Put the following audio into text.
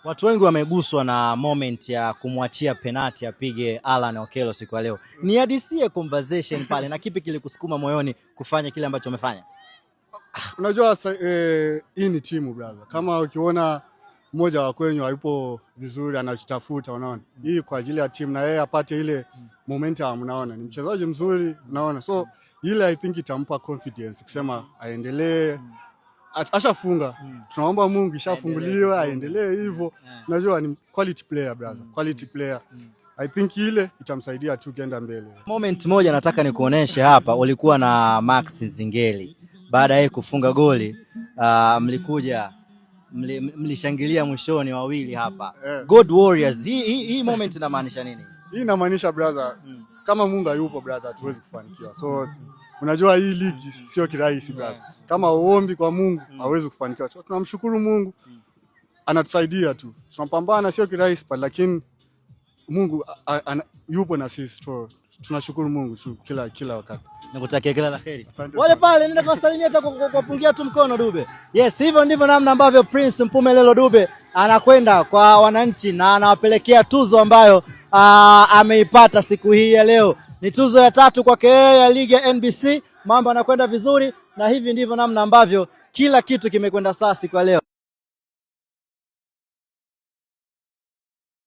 Watu wengi wameguswa na moment ya kumwachia penati apige Alan Okello siku ya leo. Nihadisie conversation pale na kipi kilikusukuma moyoni kufanya kile ambacho umefanya? Unajua hii ni timu, brother. Kama ukiona mmoja wa kwenyu hayupo vizuri anajitafuta, unaona, hii kwa ajili ya timu na yeye apate ile momentum, unaona, ni mchezaji mzuri, unaona, so ile I think itampa confidence kusema aendelee. Ashafunga, tunaomba Mungu ishafunguliwe, aendelee hivyo. Unajua ni quality player, brother, quality player. I think ile itamsaidia tu kwenda mbele. Moment moja nataka nikuoneshe hapa, ulikuwa na Max Nzengeli baada ya yeye kufunga goli, mlikuja mlishangilia mwishoni wawili hapa. God Warriors. Hii moment inamaanisha nini? Hii inamaanisha, brother, kama Mungu hayupo, brother, hatuwezi kufanikiwa. So unajua hii ligi sio kirahisi, brother. Kama uombi kwa Mungu hawezi kufanikiwa. So tunamshukuru Mungu anatusaidia tu. Tunapambana, sio kirahisi pa, lakini Mungu yupo na sisi. So tunashukuru Mungu tu kila wakati. Nikutakia kila la heri. Asante Wale sana. Pale nenda kuwasalimia hata kwa kupungia tu mkono, Dube. Yes, hivyo ndivyo namna ambavyo Prince Mpumelelo Dube anakwenda kwa wananchi na anawapelekea tuzo ambayo ameipata siku hii ya leo. Ni tuzo ya tatu kwake yeye ya ligi ya NBC. Mambo yanakwenda vizuri na hivi ndivyo namna ambavyo kila kitu kimekwenda saa siku ya leo.